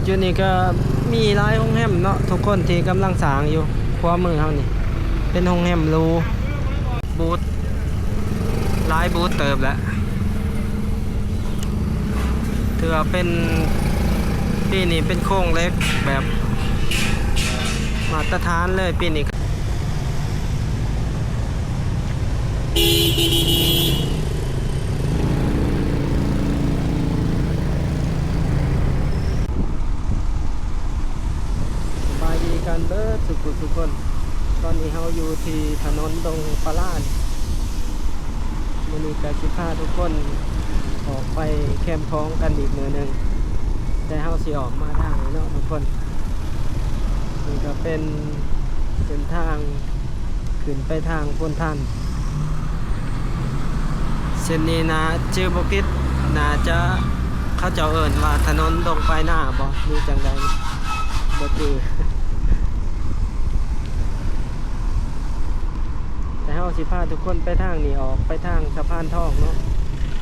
ຢູ່ນີ້ກໍມີຫຼາຍໂຮງແຮມເນາະທຸກຄົນ ທີ່ກຳລັງສ້າງຢູ່. ຂວາມືເຮົານີ້ເປັນໂຮງແຮມຫຼູ ບູດ ຫຼາຍບູດເຕີບແຫຼະ. ຖືວ່າເປັນ ປີນີ້ເປັນໂຄງເຫຼັກແບບມາດຕະຖານເລີຍປີນີ້. ສະບາຍດີກັນເບິດສຸກຜູ້ສຸກຄົນ. ຕອນນີ້ເຮົາຢູ່ທີ່ຖະໜົນດົງປາລານ. ມື້ນີ້ກໍຊິພາທຸກຄົນອອກໄປແຄມຂອງກັນອີກມື້ໜຶ່ງ, ແຕ່ເຮົາຊິອອກມາທາງນີ້ເນາະທຸກຄົນ. ນີ້ກໍເປັນເສັ້ນທາງຂຶ້ນໄປທາງໂພນທັນ. ເສັ້ນນີ້ນະ ຈື່ບໍ່ຜິດ ໜ້າຈະ ເຂົາເຈົ້າເອີ້ນວ່າຖະໜົນດົງປາຍນາບໍ ຫຼືຈັ່ງໃດ ບໍ່ຈື່. ແຕ່ເຮົາຊິພາທຸກຄົນໄປທາງນີ້ ອອກໄປທາງສະພານທອງເນາະ,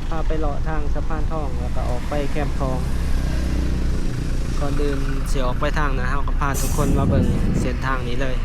ພາໄປເລາະທາງສະພານທອງ ແລ້ວກໍອອກໄປແຄມຂອງ. ກ່ອນອື່ນຊິອອກໄປທາງໃດ ເຮົາກໍພາທຸກຄົນມາເບິ່ງເສັ້ນທາງນີ້ເລີຍ.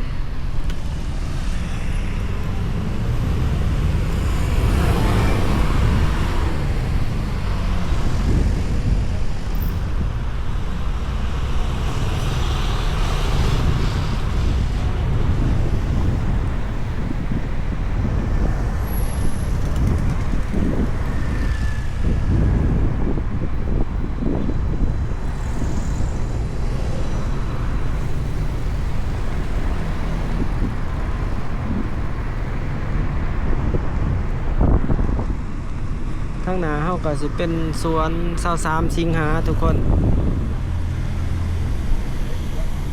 ທາງໜ້າເຮົາກໍຊິເປັນສວນຊາວສາມສິງຫາທຸກຄົນ.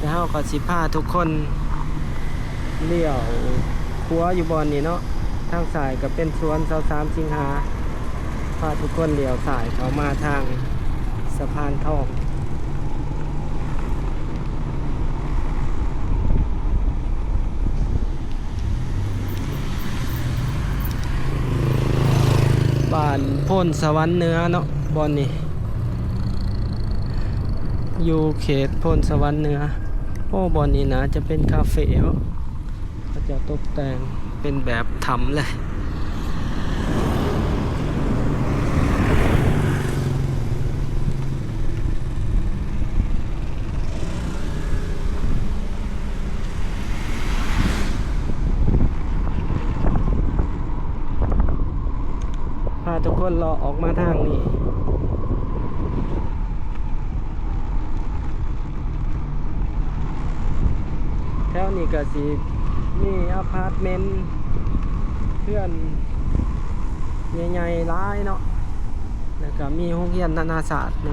ແລ້ວເຮົາກໍຊິພາທຸກຄົນລ້ຽວຂວາຢູ່ບ່ອນນີ້ເນາະ, ທາງຊ້າຍກໍເປັນສວນຊາວສາມສິງຫາ. ພາທຸກຄົນລ້ຽວຊ້າຍເຂົ້າມາທາງສະພານທອງ. ບ້ານໂພນສະຫວັນເໜືອເນາະ ບ່ອນນີ້ ຢູ່ເຂດໂພນສະຫວັນເໜືອ. ໂອ້ ບ່ອນນີ້ໜ້າຈະເປັນຄາເຟເນາະ, ເຂົາເຈົ້າຕົກແຕ່ງເປັນແບບຖ້ຳເລີຍ. ພາທຸກຄົນເລາະອອກມາທາງນີ້. ແຖວນີ້ກໍຊິມີອາພາດເມັນ ເຮືອນໃຫຍ່ໆຫຼາຍເນາະ, ແລ້ວກໍມີໂຮງຮຽນນານາຊາດໃນ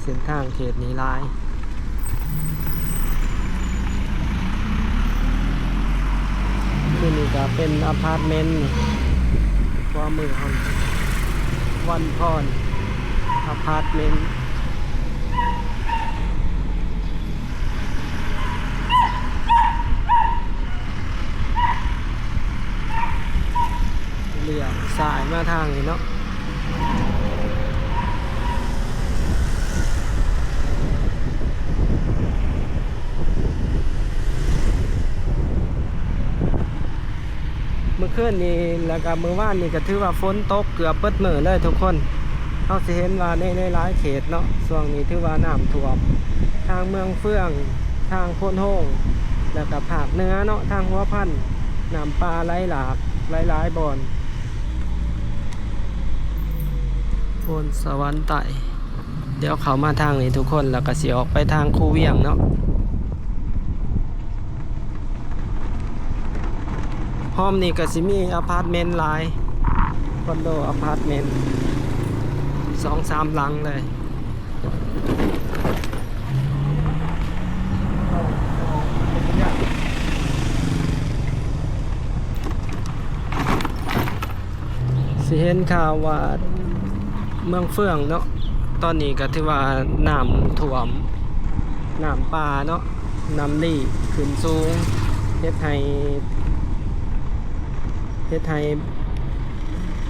ເສັ້ນທາງເຂດນີ້ຫຼາຍ. ຄືນີ້ກໍເປັນອາພາດເມັນ ຂວາມືເຮົາ ວັນພອນອາພາດເມັນ. ລ້ຽວຊ້າຍມາທາງນີ້ເນາະ. ມື້ຄືນນີ້ ແລ້ວກໍມື້ວານນີ້ ກໍຖືວ່າຝົນຕົກເກືອບເບິດມື້ເລີຍທຸກຄົນ. ເຮົາຊິເຫັນວ່າໃນ ໃນຫຼາຍເຂດເນາະ ຊ່ວງນີ້ຖືວ່ານ້ຳຖ້ວມ ທາງເມືອງເຟືອງ ທາງໂພນໂຮງ ແລ້ວກໍພາກເໜືອເນາະ ທາງຫົວພັນ ນ້ຳປ່າໄຫຼຫຼາກຫຼາຍໆບ່ອນ. ໂພນສະຫວັນໃຕ້ ດຽວເຂົ້າມາທາງນີ້ທຸກຄົນ ແລ້ວກໍຊິອອກໄປທາງຄູວຽງເນາະ. ຫ້ອມນີ້ກໍຊິມີອາພາດເມັນຫຼາຍ ຄອນໂດອາພາດເມັນ ສອງສາມຫຼັງເລີຍ. ຊິເຫັນຂ່າວວ່າເມືອງເຟືອງເນາະ ຕອນນີ້ກໍຖືວ່ານ້ຳຖ້ວມ ນ້ຳປ່າເນາະ ນ້ຳລີຂຶ້ນສູງ ເຮັດໃຫ້ ເຮັດໃຫ້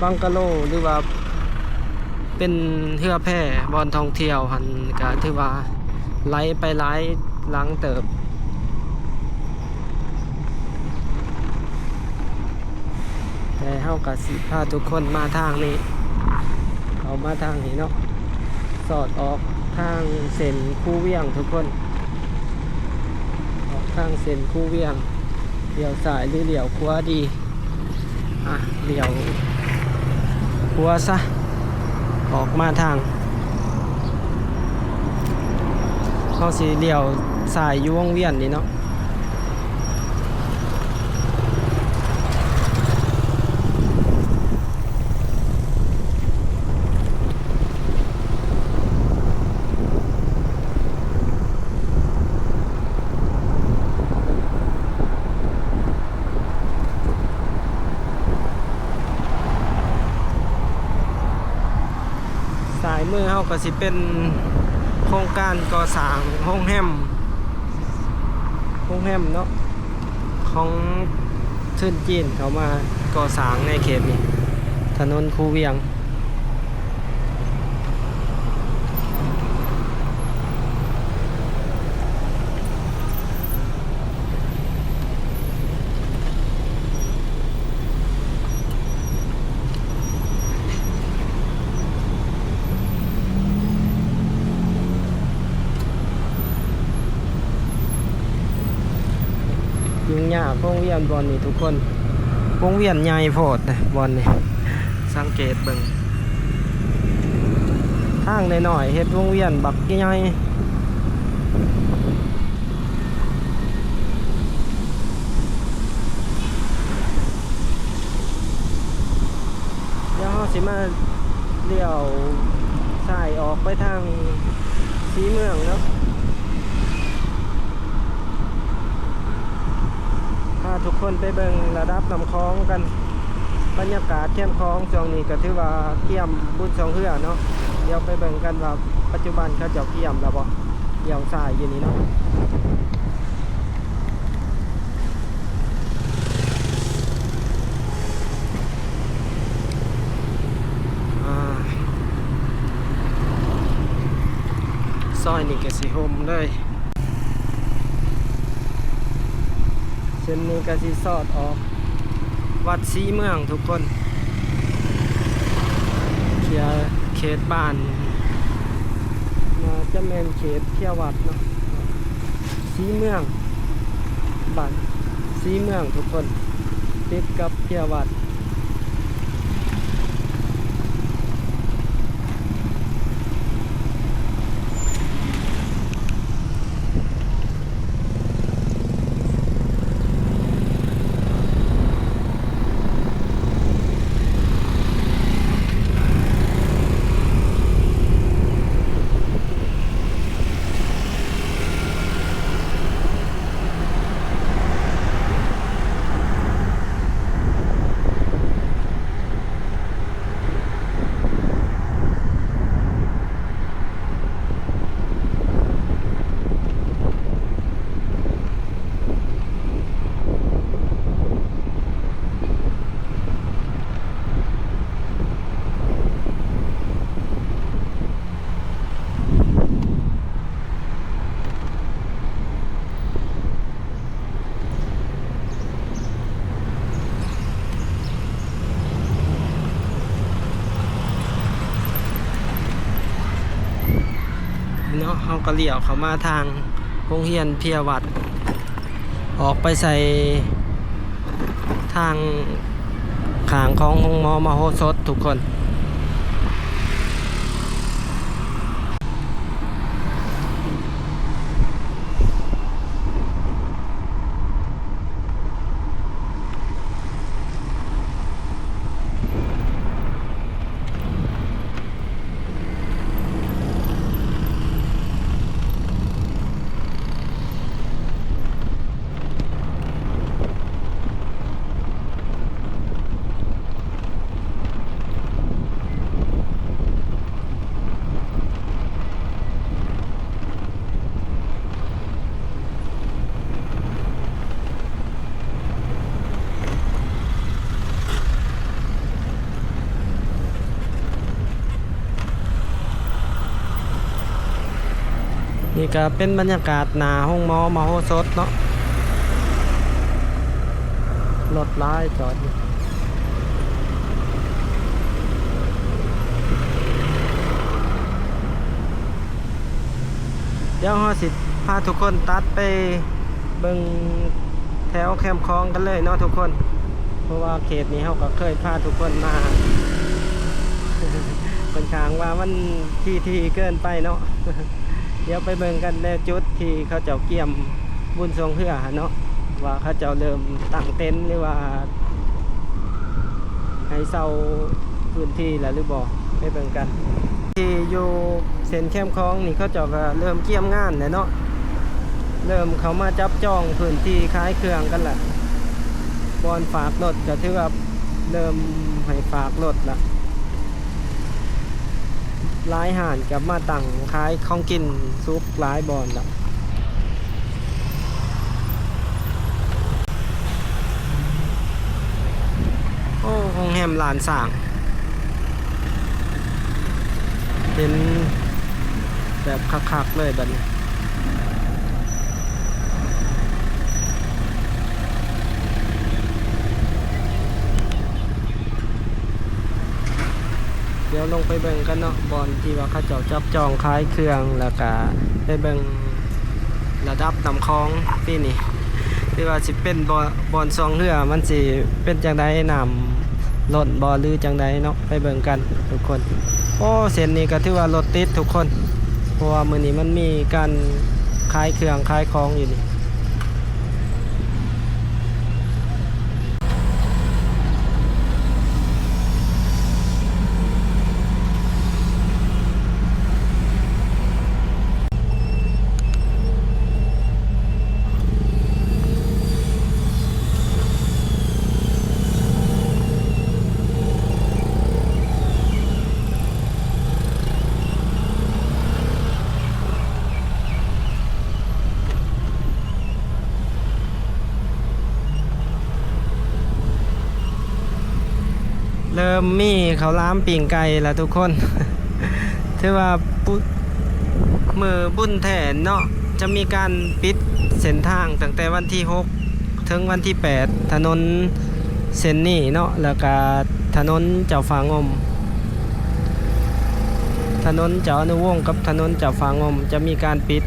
ບັງກະໂລ ຫຼືວ່າ ເປັນເຮືອແພບ່ອນທ່ອງທ່ຽວຫັ້ນ ກະຖືວ່າໄຫຼໄປຫຼາຍຫຼັງເຕີບ. ແຕ່ເຮົາກະຊິພາທຸກຄົນມາທາງນີ້ ເຂົ້າມາທາງນີ້ເນາະ ສອດອອກທາງເສັ້ນຄູວຽງທຸກຄົນ ອອກທາງເສັ້ນຄູວຽງ ລ້ຽວຊ້າຍຫຼືລ້ຽວຂວາດີ? ອ່ະ ລ້ຽວຂວາຊະ ອອກມາທາງ ເຮົາຊິລ້ຽວຊ້າຍຢູ່ວົງວຽນນີ້ເນາະ. ຊ້າຍມືເຮົາກໍຊິເປັນໂຄງການກໍ່ສ້າງໂຮງແຮມ ໂຮງແຮມເນາະ ຂອງທຶນຈີນເຂົ້າມາກໍ່ສ້າງໃນເຂດນີ້ ຖະໜົນຄູວຽງ. ຫຍຸ້ງຍາກ ວົງວຽນບ່ອນນີ້ທຸກຄົນ ວົງວຽນໃຫຍ່ໂພດນະບ່ອນນີ້ ສັງເກດເບິ່ງ ທາງນ້ອຍໆ ເຮັດວົງວຽນບັກໃຫຍ່. ດຽວເຮົາຊິມາລ້ຽວຊ້າຍອອກໄປທາງສີເມືອງເນາະ ພາທຸກຄົນໄປເບິ່ງລະດັບນ້ຳຂອງກັນ. ບັນຍາກາດແຄມຂອງຊ່ວງນີ້ກໍຖືວ່າກຽມບຸນຊ່ອງເຮືອເນາະ ດຽວໄປເບິ່ງກັນວ່າປັດຈຸບັນເຂົາເຈົ້າກຽມແລ້ວບໍ່? ລ້ຽວຊ້າຍຢູ່ນີ້ເນາະ. ອ່າ ຊອຍນີ້ກໍຊິຮົ່ມເລີຍ ເສັ້ນນີ້ກໍຊິສອດອອກ ວັດສີເມືອງທຸກຄົນ ເຂດ ເຂດບ້ານ ໜ້າຈະແມ່ນເຂດເພຍວັດເນາະ ສີເມືອງ ບ້ານສີເມືອງທຸກຄົນ ຕິດກັບເພຍວັດ. ເນາະ ເຮົາກໍລ້ຽວເຂົ້າມາທາງໂຮງຮຽນເພຍວັດ ອອກໄປໃສ່ທາງຂ້າງຂອງໂຮງໝໍມະໂຫສົດທຸກຄົນ. ເ ນີ້ກະເປັນບັນຍາກາດໜ້າໂຮງໝໍມະໂຫສົດເນາະ, ລົດຫຼາຍຈອດຢູ່. ດຽວເຮົາຊິພາທຸກຄົນຕັດໄປເບິ່ງແຖວແຄມຂອງກັນເລີຍເນາະທຸກຄົນ, ເພາະວ່າເຂດນີ້ເຮົາກໍເຄີຍພາທຸກຄົນມາ ຂ້ອນຂ້າງວ່າມັນທີ່ໆເກີນໄປເນາະ. ດຽວໄປເບິ່ງກັນແນວຈຸດທີ່ເຂົາເຈົ້າກຽມບຸນຊ່ວງເຮືອຫັ້ນເນາະ ວ່າເຂົາເຈົ້າເລີ່ມຕັ້ງເຕັນ ຫຼືວ່າໃຫ້ເຊົ່າພື້ນທີ່ແລ້ວຫຼືບໍ່ ໄປເບິ່ງກັນ. ທີ່ຢູ່ເສັ້ນແຄມຂອງນີ້ ເຂົາເຈົ້າກໍເລີ່ມກຽມງານແລ້ວເນາະ, ເລີ່ມເຂົ້າມາຈັບຈອງພື້ນທີ່ຂາຍເຄື່ອງກັນລະ. ບ່ອນຝາກລົດກໍຖືວ່າເລີ່ມໃຫ້ຝາກລົດລະ. ຫຼາຍຮ້ານກໍມາຕັ້ງຂາຍຂອງກິນສຸກຫຼາຍບ່ອນລະ. ໂອ້ ໂຮງແຮມລ້ານຊ້າງ ເຫັນແບບຄັກໆເລີຍບັດນີ້. ດຽວລົງໄປເບິ່ງກັນເນາະ ບ່ອນທີ່ວ່າເຂົາເຈົ້າຈັບຈອງຂາຍເຄື່ອງ ແລ້ວກະໄປເບິ່ງລະດັບນ້ຳຂອງປີນີ້ ຫຼືວ່າຊິເປັນບ່ອນ ບ່ອນຊ່ວງເຮືອ ມັນຊິເປັນຈັ່ງໃດ ນ້ຳລົ້ນບໍ່ ຫຼືຈັ່ງໃດເນາະ ໄປເບິ່ງກັນທຸກຄົນ. ໂອ້ ເສັ້ນນີ້ກໍຖືວ່າລົດຕິດທຸກຄົນ ເພາະວ່າມື້ນີ້ມັນມີການຂາຍເຄື່ອງຂາຍຂອງຢູ່ນີ້. ເລີ່ມມີເຂົ້າຫຼາມປີ້ງໄກ່ລະທຸກຄົນ. ຖືວ່າບຸ ມື້ບຸນແທ້ເນາະ ຈະມີການປິດເສັ້ນທາງຕັ້ງແຕ່ວັນທີຫົກ ເຖິງວັນທີແປດ ຖະໜົນເສັ້ນນີ້ເນາະ ແລ້ວກະຖະໜົນເຈົ້າຟ້າງົມ ຖະໜົນເຈົ້າອະນຸວົງກັບຖະໜົນເຈົ້າຟ້າງົມຈະມີການປິດ.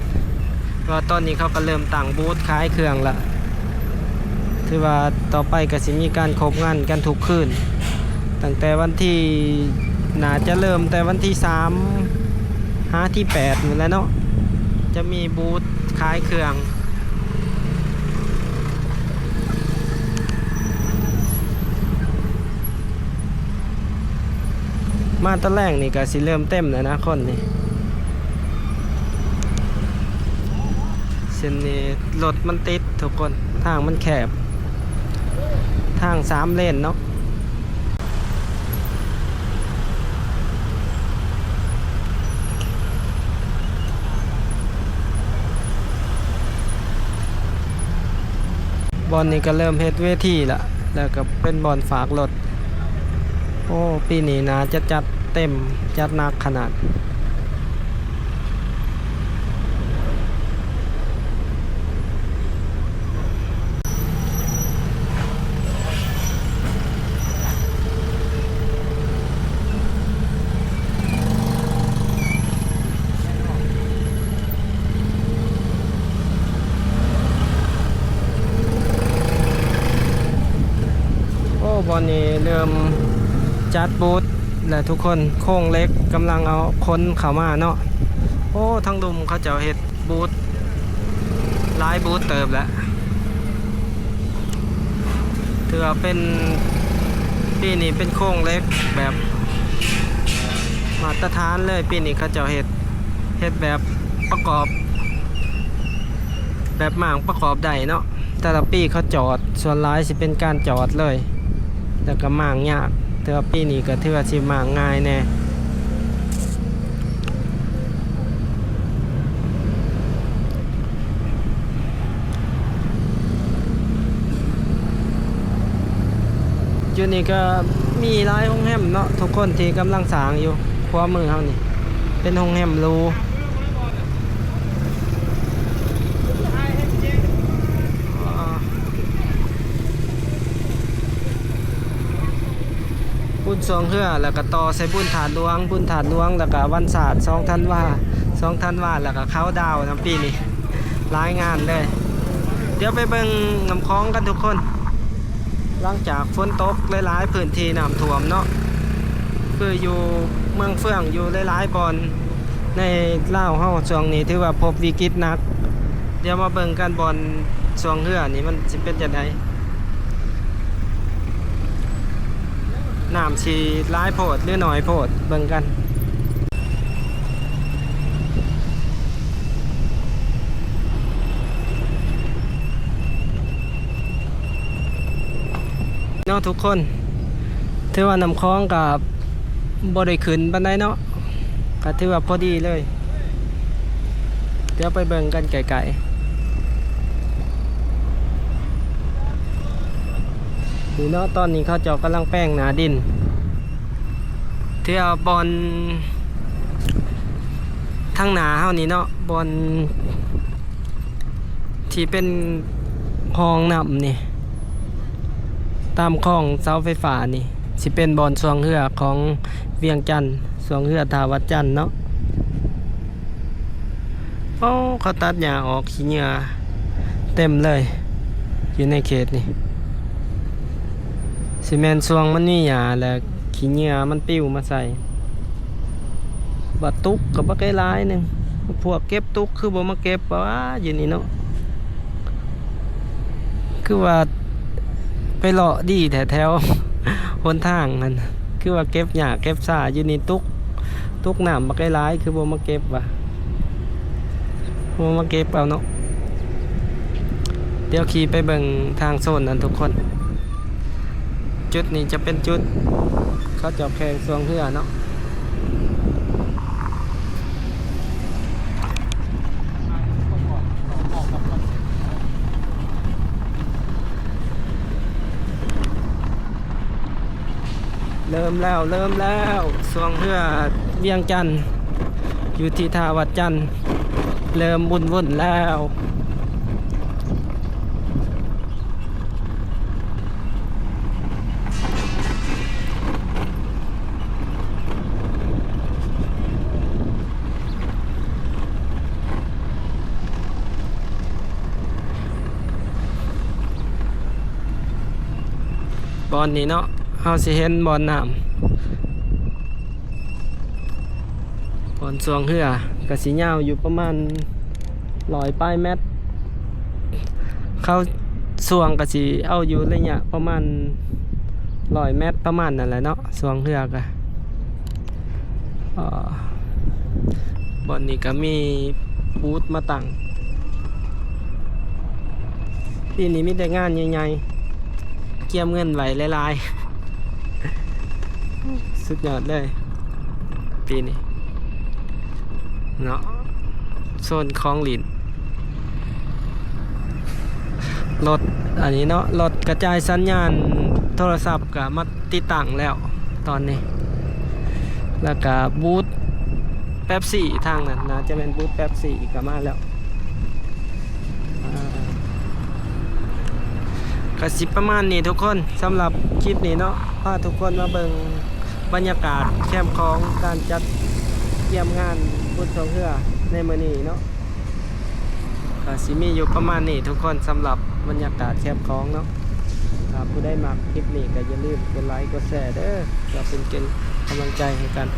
ເພາະວ່າຕອນນີ້ເຂົາກໍເລີ່ມຕັ້ງບູດຂາຍເຄື່ອງລະ ຖືວ່າຕໍ່ໄປກໍຊິມີການຄົບງານກັນທຸກຄືນ ຕັ້ງແຕ່ວັນທີ ໜ້າຈະເລີ່ມແຕ່ວັນທີສາມ ຫາທີແປດພຸ້ນແຫຼະເນາະ ຈະມີບູດຂາຍເຄື່ອງ. ມາຕອນແລງນີ້ກໍຊິເລີ່ມເຕັມແລ້ວນະຄົນນີ້. ເສັ້ນນີ້ລົດມັນຕິດທຸກຄົນ ທາງມັນແຄບ ທາງສາມເລນເນາະ. ບ່ອນນີ້ກໍເລີ່ມເຮັດເວທີລະ ແລ້ວກໍເປັນບ່ອນຝາກລົດ. ໂອ້ ປີນີ້ໜ້າຈະຈັດເຕັມ ຈັດໜັກຂະໜາດ. ໂອ້ ບ່ອນນີ້ເລີ່ມຈັດບູດແລ້ວທຸກຄົນ, ໂຄງເຫຼັກກຳລັງເອົາຄົນເຂົ້າມາເນາະ. ໂອ້ ທາງລຸ່ມເຂົາເຈົ້າເຮັດ ບູດ ຫຼາຍບູດເຕີບແຫຼະ. ຖືວ່າເປັນ ປີນີ້ເປັນໂຄງເຫຼັກແບບມາດຕະຖານເລີຍ. ປີນີ້ເຂົາເຈົ້າເຮັດ ເຮັດແບບປະກອບ ແບບມ້າງປະກອບໄດ້ເນາະ. ແຕ່ລະປີເຂົາຈອດ ສ່ວນຫຼາຍຊິເປັນການຈອດເລີຍ ແລ້ວກໍມ້າງຍາກ. ແຕ່ວ່າປີນີ້ກໍຖືວ່າຊິມ້າງງ່າຍແດ່. ຈຸດນີ້ກໍມີຫຼາຍໂຮງແຮມເນາະ ທຸກຄົນທີ່ກຳລັງສ້າງຢູ່. ຂວາມືເຮົານີ້ເປັນໂຮງແຮມຫຼູ. ຊ່ວງເຮືອ ແລ້ວກໍຕໍ່ໃສ່ບຸນທາດຫຼວງ, ບຸນທາດຫຼວງ ແລ້ວກໍວັນຊາດ ສອງທັນວາ, ສອງທັນວາ ແລ້ວກໍເຄົາດາວນຳປີນີ້ ຫຼາຍງານເລີຍ. ດຽວໄປເບິ່ງນ້ຳຂອງກັນທຸກຄົນ. ຫຼັງຈາກຝົນຕົກ ຫຼາຍໆພື້ນທີ່ນ້ຳຖ້ວມເນາະ ຄືຢູ່ເມືອງເຟືອງ ຢູ່ຫຼາຍໆບ່ອນໃນລາວເຮົາ ຊ່ວງນີ້ຖືວ່າພົບວິກິດໜັກ. ດຽວມາເບິ່ງກັນ ບ່ອນຊ່ວງເຮືອນີ້ມັນຊິເປັນຈັ່ງໃດ, ນ້ຳຊິຫຼາຍໂພດ ຫຼື ໜ້ອຍໂພດ ເບິ່ງກັນ. ເນາະທຸກຄົນ, ຖືວ່ານ້ຳຂອງກໍບໍ່ໄດ້ຂຶ້ນປານໃດເນາະ, ກໍຖືວ່າພໍດີເລີຍ. ດຽວໄປເບິ່ງກັນໃກ້ໆ ນີ້ເນາະ. ຕອນນີ້ເຂົາເຈົ້າກຳລັງແປງໜ້າດິນ. ແຖວບ່ອນທາງໜ້າເຮົານີ້ເນາະ, ບ່ອນທີ່ເປັນຮ່ອງນ້ຳນີ້ ຕາມຄອງເສົາໄຟຟ້ານີ້ ຊິເປັນບ່ອນຊ່ວງເຮືອຂອງວຽງຈັນ, ຊ່ວງເຮືອທ່າວັດຈັນເນາະ. ໂອ້ ເຂົາຕັດຫຍ້າອອກ ຂີ້ເຫຍື້ອເຕັມເລີຍ ຢູ່ໃນເຂດນີ້. ຊິແມ່ນຊ່ວງມັນມີຫຍ້າ ແລະ ຂີ້ເຫຍື້ອມັນປິວມາໃສ່. ບັກຕຸກກໍບັກຫຼາຍໜຶ່ງ, ພວກເກັບຕຸກຄືບໍ່ມາເກັບວະ ຢູ່ນີ້ເນາະ. ຄືວ່າໄປເລາະດີແທ້ແຖວຫົນທາງຫັ້ນ, ຄືວ່າເກັບຫຍ້າເກັບຊາ. ຢູ່ນີ້ຕຸກ ຕຸກນ້ຳບັກຫຼາຍໆ ຄືບໍ່ມາເກັບວະ, ບໍ່ມາເກັບເອົາເນາະ. ດຽວຂີ່ໄປເບິ່ງທາງໂຊນນັ້ນທຸກຄົນ. ຈຸດນີ້ຈະເປັນຈຸດເຂົາເຈົ້າແຂ່ງຊ່ວງເຮືອເນາະ. ເລີ່ມແລ້ວ ເລີ່ມແລ້ວ ຊ່ວງເຮືອວຽງຈັນ ຢູ່ທີ່ທ່າວັດຈັນ ເລີ່ມວຸ່ນໆແລ້ວ. ບ່ອນນີ້ເນາະ ເຮົາຊິເຫັນບ່ອນນ້ຳ ບ່ອນຊ່ວງເຮືອ ກໍຊິຍາວຢູ່ປະມານຮ້ອຍປາຍແມັດ. ເຂົາຊ່ວງກໍຊິເອົາຢູ່ໄລຍະປະມານຮ້ອຍແມັດ ປະມານນັ້ນແຫຼະເນາະ ຊ່ວງເຮືອກໍ. ເອີ ບ່ອນນີ້ກໍມີບູດມາຕັ້ງ. ປີນີ້ມີແຕ່ງານໃຫຍ່ໆ ກຽມເງິນໄວ້ຫຼາຍໆ ສຸດຍອດເລີຍປີນີ້ເນາະ. ໂຊນຂອງຫຼິ້ນ ລົດອັນນີ້ເນາະ, ລົດກະຈາຍສັນຍານໂທລະສັບກໍມາຕິດຕັ້ງແລ້ວຕອນນີ້. ແລ້ວກະບູດເປັບຊີທາງນັ້ນ ໜ້າຈະແມ່ນບູດເປັບຊີກໍມາແລ້ວ. ອ່າ ກະຊິປະມານນີ້ທຸກຄົນ ສຳລັບຄລິບນີ້ເນາະ, ພາທຸກຄົນມາເບິ່ງບັນຍາກາດແຄມຂອງ ການຈັດກຽມງານບຸນຊ່ວງເຮືອໃນມື້ນີ້ເນາະ. ກະຊິມີຢູ່ປະມານນີ້ທຸກຄົນ ສຳລັບບັນຍາກາດແຄມຂອງເນາະ. ຖ້າຜູ້ໃດມັກຄລິບນີ້ກໍຢ່າລືມກົດໄລກົດແຊເດີ້ ເພື່ອເປັນກຳລັງໃຈໃຫ້ກັນ.